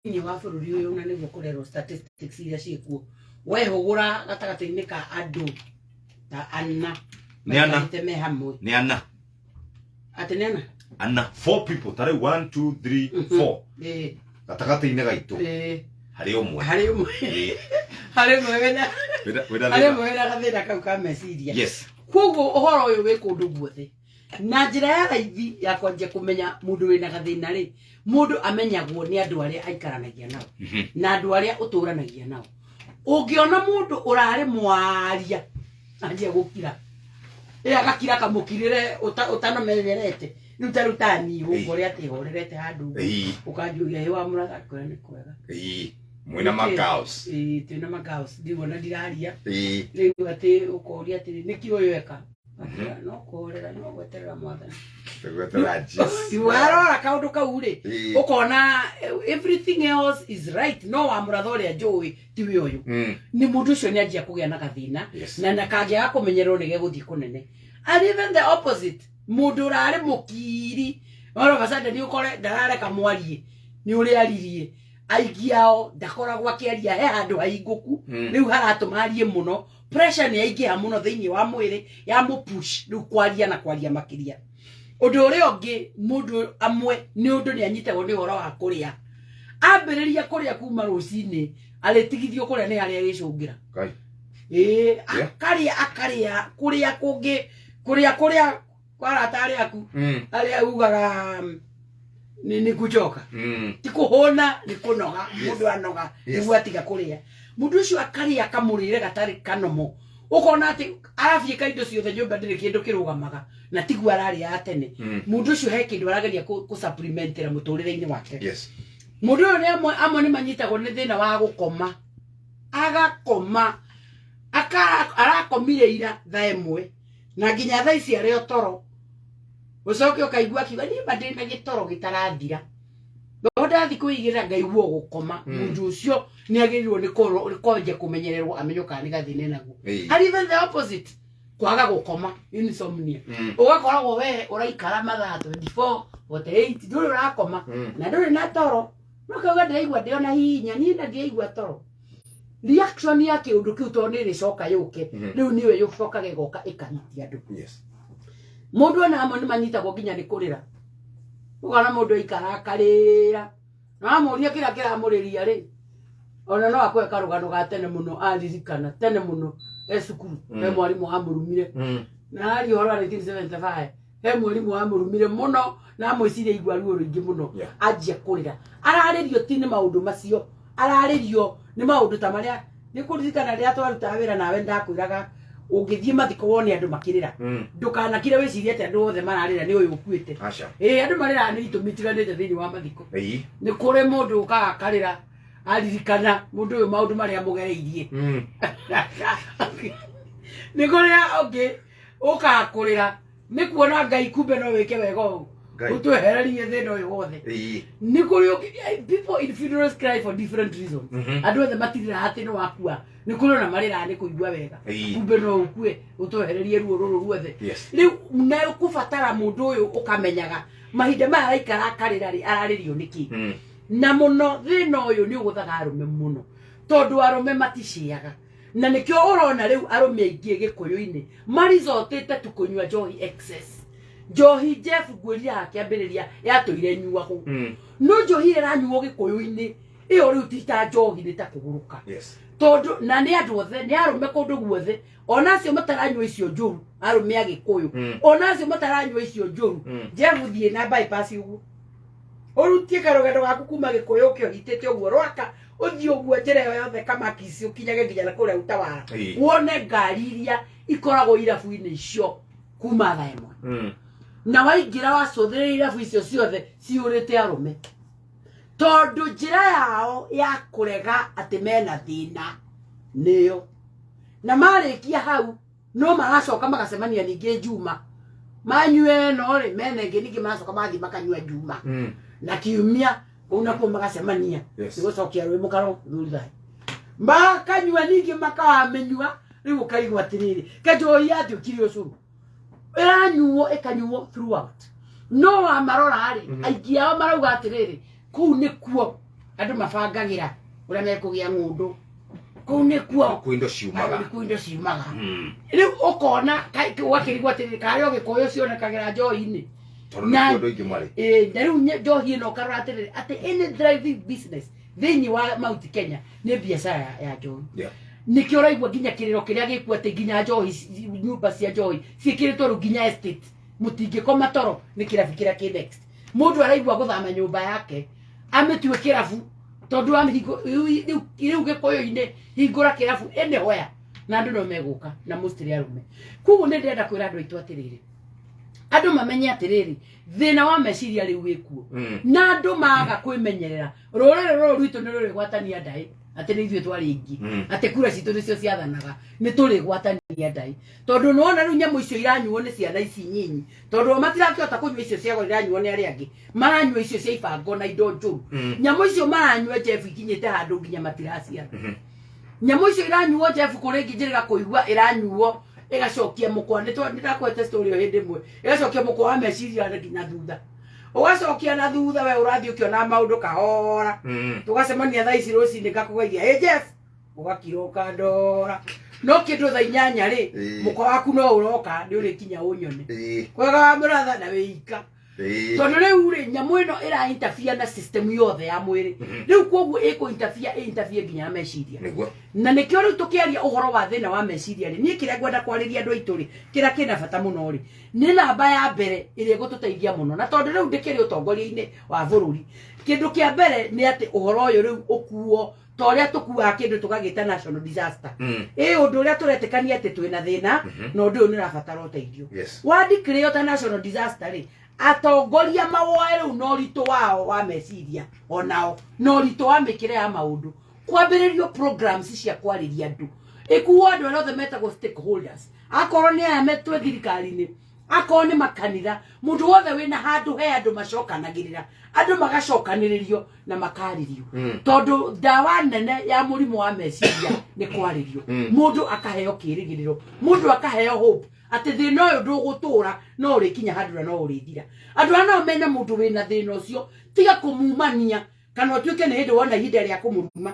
Thĩinĩ wa bũrũri ũyũ, na nĩguo kũrerwo statistics iria ciĩkuo, wehũgũra gatagatĩ-inĩ ka andũ ta ana Nĩ ana. maikarĩte me hamwe. Nĩ ana. Atĩ nĩ ana. Ana, four people, ta rĩu 1 2 3 4 gatagatĩ-inĩ gaitũ harĩ ũmwe. Harĩ ũmwe. Harĩ ũmwe wĩna Wĩna harĩ thĩna. ũmwe wĩna gathĩna kau ka meciria. Koguo ũhoro ũyũ wĩ kũndũ guothe, na njĩra ya raithi ya kwanjia kũmenya mũndũ wĩna gathĩna rĩ, mũndũ amenyagwo nĩ andũ arĩa aikaranagia nao na andũ arĩa ũtũranagia nao. Ũngĩona mũndũ ũrarĩ mwaria anjia gũkira, ĩ agakira kamũkirĩre ũtanamenyerete. Rĩu ta rĩu taniĩ ũngore atĩ horerete handũ ũguo, ũkanjũria, "Ĩ wa mũratha?" Ngwĩra nĩ kwega. Ĩĩ, mwĩna magaos. Ĩĩ, twĩna magaos, ndiguona ndiraria. Rĩu atĩ ũkoria atĩrĩ, nĩkĩ ũyũ eka? No kũhorera, no gweterera Mwathani. Gwetera Jesu. Warora kaũndũ kau rĩ, ũkona everything else is right, no wa mũratha ũrĩa njũĩ tiwe ũyũ. Nĩ mũndũ ũcio nĩ anjia kũgĩa na gathĩna na kangĩaga kũmenyererwo nĩ gegũthiĩ kũnene. And even the opposite, mũndũ ũrarĩ mũkiri, all of a sudden ũkore ndarareka mwarie nĩ ũrĩa aririe. Aingĩ ao ndakoragwo akĩaria, he handũ haingũku. Rĩu haratũma arie mũno, pressure nĩ yaingĩha mũno thĩinĩ wa mwĩrĩ, ya mũpush rĩu kwaria na kwaria makĩria. Ũndũ ũrĩa ũngĩ, mũndũ amwe nĩ ũndũ nĩ anyitagwo nĩ ũhoro wa kũrĩa. Ambĩrĩria kũrĩa kuma rũcinĩ, arĩtigithio kũrĩa nĩ harĩa arĩcũngĩra. Ngai. Ĩĩ, akarĩa akarĩa kũrĩa kũngĩ, kũrĩa kũrĩa kwa arata arĩa aku arĩa ugaga nĩ kuchoka. Ti kũhũna, nĩ kũnoga. Mũndũ anoga nĩguo atiga kũrĩa. Mũndũ ũcio akarĩa kamũrĩre gatarĩ kanomo, ũkona atĩ arabiĩka indo ciothe nyũmba, ndĩrĩ kĩndũ kĩrũgamaga, na tiguo ararĩa tene. Mũndũ ũcio he kĩndũ arageria kũ supplementĩra mũtũrĩre-inĩ wake. Mũndũ ũyũ nĩ amwe nĩ manyitagwo nĩ thĩna wa gũkoma, agakoma arakomire ira thaa 1 na nginya thaa ici arĩ o toro. Ũcoke ũkaigua akiuga, "Niĩ ma ndĩna gĩtoro gĩtarathira, no ndathi kwĩigĩrĩra ngaigua gũkoma." Mũndũ ũcio nĩ agĩrĩirwo nĩ kwanjia kũmenyererwo, amenywo kana nĩ gathĩna naguo. And even the opposite, kwaga gũkoma, insomnia. Ũgakoragwo we ũraikara mathaa 24, 48 ndũrĩ ũrakoma na ndũrĩ na toro, no kauga, "Ndĩraigua ndĩona hinya niĩ na ndiraigua toro." Reaction ya kĩũndũ kĩu, tondũ nĩ ĩrĩcoka yũke, rĩu nĩyo ĩcokaga ĩgoka ĩkahitia andũ. Mũndũ ona amwe nĩ manyitagwo nginya nĩ kũrĩra. Ũkona mũndũ aikara akarĩra, na wamũria kĩrĩa kĩramũrĩria rĩ, ona no akũhe karũgano ga tene mũno, aririkana tene mũno e cukuru he mwarimũ wamũrumire. Na aria ũhoro wa 1975, he mwarimũ wamũrumire mũno na amwĩciria igua ruo rũingĩ mũno. Anjia kũrĩra. Ararĩrio ti nĩ maũndũ macio, ararĩrio nĩ maũndũ ta marĩa nĩ kũririkana rĩrĩa twarutaga wĩra nawe. Ndakwĩraga ũngĩthiĩ mathiko wone andũ makĩrĩra, ndũkanakire wĩcirie atĩ andũ othe mararĩra nĩ ũyũ ũkuĩte. Aca. Ĩĩ, andũ marĩraga nĩ itũmi itiganĩte thĩinĩ wa mathiko. Nĩ kũrĩ mũndũ ũkaga akarĩra aririkana mũndũ ũyũ, maũndũ marĩa mũgereirie. Nĩ kũrĩa ũngĩ ũkaga kũrĩra nĩ kuona Ngai kumbe no wĩke wega ũũ, Ngai. ũtwehererie thĩna ũyũ wothe. Nĩ kũrĩ people in funerals cry for different reasons. Andũ othe matirĩraga atĩ nĩ wakua. Nĩ kũrĩ ona marĩraga nĩ kũigua wega, kumbe no ũkue ũtwehererie ruo rũrũ ruothe. Rĩu na ũkũbatara mũndũ ũyũ ũkamenyaga mahinda maya araikara akarĩra rĩ, ararĩrio nĩkĩ? Na mũno thĩna ũyũ nĩ ũgũthaga arũme mũno, tondũ arũme maticĩaga, na nĩkĩo ũrona rĩu arũme aingĩ Gĩkũyũ-inĩ marizotĩte tu kũnyua njohi excess. Njohi, Jeff, ngwĩrire akĩambĩrĩria yatũire nyuagwo, no njohi ĩrĩa ĩranyuo Gĩkũyũ-inĩ ĩyo rĩu ti ta njohi, nĩ ta kũgũrũka. Tondũ na nĩ andũ othe, nĩ arũme kũndũ guothe, ona acio mataranyua icio njũru, arũme a Gĩkũyũ, ona acio mataranyua icio njũru. Jeff, thiĩ na bypass ũguo, ũrutie karũgendo gaku kuma Gĩkũyũ ũke ũhitĩte ũguo Rwaka, ũthiĩ ũguo njĩra ĩyo yothe Kamakisi, ũkinyage nginya na kũrĩa Utawara, wone ngari iria ikoragwo irabu-inĩ icio kuma thaa 1. Na waingĩra wacũthĩrĩria irabu icio ciothe ciyũrĩte arũme, tondũ njĩra yao ya kũrega atĩ mena thĩna nĩyo. Na marĩkia hau no maracoka magacemania ningĩ Njuma manyue ĩno rĩ, mena ĩngĩ ningĩ maracoka magathiĩ makanyua Njuma na Kiumia kũu nakuo magacemania. Nĩgũcokia rũĩ mũkaro thuri thayũ, makanyua ningĩ makawamenyua. Rĩu ũkaigua atĩrĩrĩ, kanjohi yatuĩkire ũcũrũ, ĩranyuo ĩkanyuo throughout. No wamarora rĩ, aingĩ ao marauga atĩrĩrĩ, kũu nĩkuo Andũ mabangagĩra ũrĩa mekũgĩa ng'ũndũ kũu nĩkuo. Kwĩ indo ciumaga. Nĩkuo indo ciumaga. Rĩu ũkona ũgakĩrigwo atĩrĩrĩ, karĩ o Gĩkũyũ cionekagĩra njohi-inĩ? Tondũ nĩkuo andũ aingĩ marĩ. Ĩĩ, na rĩu njohi ĩno ũkarora atĩrĩrĩ, atĩ any thriving business thĩinĩ wa Mount Kenya nĩ biacara ya njohi. Nĩkĩo ũraigua nginya kĩrĩro kĩrĩa gĩkuo atĩ nginya njohi, nyũmba cia njohi ciĩkĩrĩtwo rĩu nginya estate, mũtingĩkoma toro nĩ kĩrabu kĩrĩa kĩ next. Mũndũ araigua gũthama nyũmba yake amĩtue kĩrabu, tondũ rĩu Gĩkũyũ-inĩ hingũra kĩrabu anywhere na andũ no megũka, na mostly arũme. Koguo nĩ ndĩrenda kwĩra andũ aitũ atĩrĩrĩ, andũ mamenye atĩrĩrĩ, thĩna wa meciria rĩu wĩkuo. Na andũ maga kwĩmenyerera, rũrĩrĩ rũrũ rwitũ nĩ rũrĩgwatania ndaĩ atĩ nĩ ithuĩ twarĩ aingĩ, atĩ kura citũ nĩcio ciathanaga, nĩ tũrĩgwatania ndaĩ, tondũ nĩwona rĩu nyamũ icio iranyuo nĩ ciana ici nyinyi, tondũ o matirakĩhota kũnyua icio cia goro iranyuo nĩ arĩa angĩ, maranyua icio cia ibango na indo njũru. Nyamũ icio maranyua, Jeff, ikinyĩte handũ nginya matiraciara. Nyamũ icio iranyuo, Jeff, kũrĩ ĩngĩ njĩrĩga kũigua ĩranyuo ĩgacokia mũkwa. Nĩ ndakwete story ĩyo hĩndĩ ĩmwe, ĩgacokia mũkwa wa meciria nginya thutha, ũgacokia na thutha, we ũrathiĩ ũkĩona maũndũ kahora. Tũgacemania thaa ici rũcinĩ, ngakũgeithia, "Hey Jeff," ũgakira ũkandora, no kĩndũ thaa 8 rĩ, mũkwa waku no ũroka, nĩ ũrĩkinya ũnyone kwega wa mũratha na wĩika. Tondũ rĩu rĩ, nyamũ ĩno ĩra interfere na system yothe ya mwĩrĩ. Rĩu koguo ĩkũ interfere, ĩ interfere nginya na meciria. Na nĩkĩo rĩu tũkĩaria ũhoro wa thĩna wa meciria rĩ, niĩ kĩrĩa ngwenda kwarĩria andũ aitũ rĩ, kĩrĩa kĩna bata mũno rĩ, nĩ namba ya mbere ĩrĩa ĩgũtũteithia mũno, na tondũ rĩu ndĩkĩrĩ ũtongoria-inĩ wa bũrũri, kĩndũ kĩa mbere nĩ atĩ ũhoro ũyũ rĩu ũkuo ta ũrĩa tũkuaga kĩndũ tũgagĩta national disaster. Ĩ ũndũ ũrĩa tũretĩkania atĩ twĩna thĩna, na ũndũ ũyũ nĩ ũrabatara ũteithio. Wa declare ta national disaster rĩ, atongoria mawoe rĩu na ũritũ wao wa meciria, onao na ũritũ wa mĩkĩre ya maũndũ, kwambĩrĩrio programs cia kwarĩria andũ, ĩkuo andũ arĩa othe metagwo stakeholders, akorwo nĩ aya metwe thirikari-inĩ, akorwo nĩ makanitha, mũndũ wothe wĩna handũ he andũ macokanagĩrĩra, andũ magacokanĩrĩrio na makarĩrio. Tondũ ndawa nene ya mũrimũ wa meciria nĩ kwarĩrio. Mũndũ akaheo kĩrĩgĩrĩro, mũndũ akaheo hope atĩ thĩna ũyũ ndũgũtũra, no ũrĩkinya handũ na no ũrĩthira. Andũ aya nao mena mũndũ wĩna thĩna ũcio, tiga kũmumania kana ũtuĩke nĩ hĩndĩ wona ihinda rĩa kũmũruma.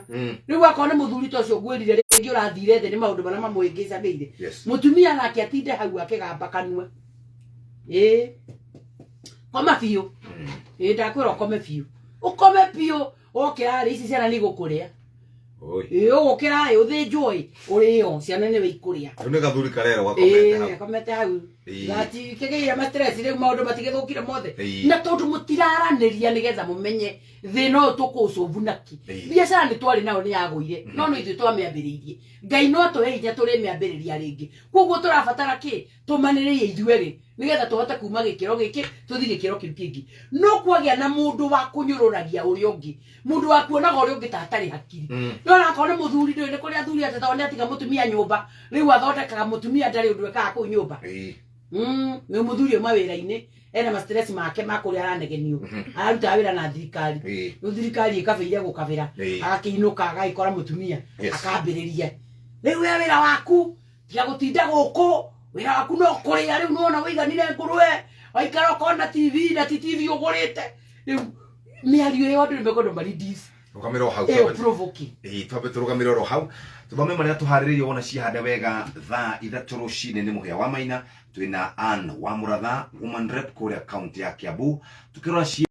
Rĩu akorwo nĩ mũthuri ta ũcio ngwĩrire, rĩngĩ ũrathire thĩ nĩ maũndũ marĩa mamũhĩngĩcanĩire. Mũtumia nake atinde hau akĩgamba kanua. Ĩĩ, koma biũ. Ĩĩ, ndakwĩra ũkome biũ, ũkome biũ. Wokĩra rĩ, ici ciana nĩ igũkũrĩa. Oi. Ĩĩ, ũgũkĩra ĩ, ũthĩnjwo ĩ, ũrĩo ciana nĩwe ikũrĩa. Rĩu nĩ gathuri karero gakomete hau. Ĩĩ, gakomete hau. Ĩĩ. Gatikĩgĩire ma stress, rĩu maũndũ matigĩthũkire mothe. Ĩĩ. Na tondũ mũtiraranĩria nĩgetha mũmenye thĩna ũyũ tũkũũcũbu naki. Biacara nĩ twarĩ nayo nĩ yagũire, no no ithuĩ twamĩambĩrĩirie. Ngai no atũhe hinya tũrĩmĩambĩrĩria rĩngĩ. Koguo tũrabatara kĩ? Tũmanĩrĩrie ithuerĩ nĩgetha tũhote kuma gĩkĩro gĩkĩ tũthiĩ gĩkĩro kĩu kĩngĩ. No kwagĩa na mũndũ wa kũnyũrũragia ũrĩa ũngĩ, mũndũ wa kuonaga ũrĩa ũngĩ ta atarĩ hakiri. No onakorwo nĩ mũthuri, ndũĩ nĩ kũrĩ athuri atĩ tondũ nĩ atiga mũtumia nyũmba, rĩu athondekaga mũtumia ndarĩ ũndũ ekaga kũu nyũmba. Nĩ mũthuri ũmwe wĩra-inĩ ena ma stress make ma kũrĩa aranegenio, ararutaga wĩra na thirikari. Rĩu thirikari ĩkabĩire gũkabĩra, agakĩinũka agagĩkora mũtumia, akambĩrĩria, "Rĩu we wĩra waku tiga gũtinda gũkũ, wĩra waku no kũrĩa, rĩu nĩwona wĩiganire ngũrwe, waikara ũkona TV na ti TV ũgũrĩte." Rĩu mĩario ĩyo andũ nĩ mekwenda maridis. Rũgamĩra o hau. Ĩyo provoking. Ĩĩ, twambe tũrũgamĩre oro hau, tũthome marĩa tũharĩrĩirie. Wona ciahanda wega thaa 3 rũcinĩ nĩ mũhĩa wa maina, twĩna Ann wa Mũratha, woman rep kũrĩa kaunti ya Kiambu, tukĩrora.